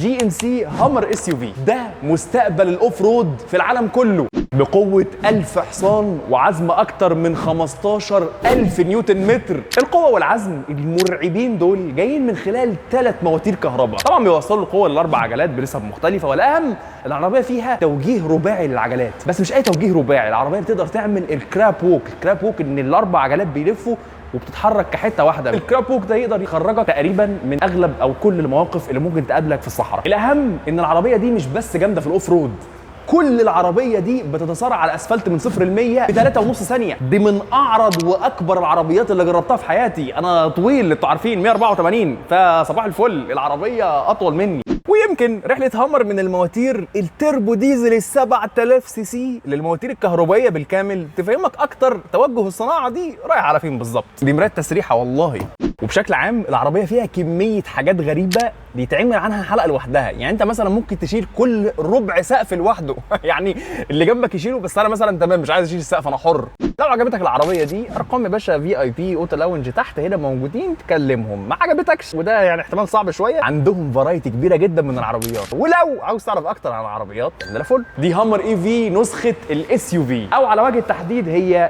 GMC Hummer SUV. ده مستقبل ال off-road في العالم كله، بقوة 1000 حصان وعزم أكتر من 15,000 نيوتن متر. القوة والعزم المرعبين دول جايين من خلال 3 مواتير كهرباء، طبعا بيوصلوا القوة للأربع عجلات بنسب مختلفة. والأهم العربية فيها توجيه رباعي للعجلات، بس مش أي توجيه رباعي، العربية بتقدر تعمل ال crab walk. ال crab walk إن الأربع عجلات بيلفوا وبتتحرك كحته واحده. ال crab walk ده يقدر يخرجك تقريبا من اغلب او كل المواقف اللي ممكن تقابلك في الصحراء. الاهم ان العربية دي مش بس جامدة في ال off-road، كل العربية دي بتتسارع على الاسفلت من 0 ل 100 في 3.5 ثانيه. دي من اعرض واكبر العربيات اللي جربتها في حياتي. انا طويل، انتوا عارفين، 184، فصباح الفل العربية اطول مني. ويمكن رحله هامر من المواتير ال turbo diesel ال 7000 سي سي للمواتير الكهربائية بالكامل تفهمك اكتر توجه الصناعة دي رايح على فين بالظبط. دي مراية تسريحه والله. وبشكل عام العربية فيها كمية حاجات غريبة بيتعمل عنها حلقة لوحدها. يعني انت مثلا ممكن تشيل كل ربع سقف لوحده، يعني اللي جنبك يشيله، بس انا مثلا تمام، مش عايز اشيل السقف، انا حر. لو عجبتك العربية دي، ارقام يا باشا VIP Auto Lounge تحت هنا موجودين، تكلمهم. ما عجبتكش، وده يعني احتمال صعب شويه، عندهم variety كبيرة جدا من العربيات. ولو عاوز تعرف اكتر عن العربيات، عندنا فل. دي Hummer EV نسخه ال SUV، او على وجه التحديد هي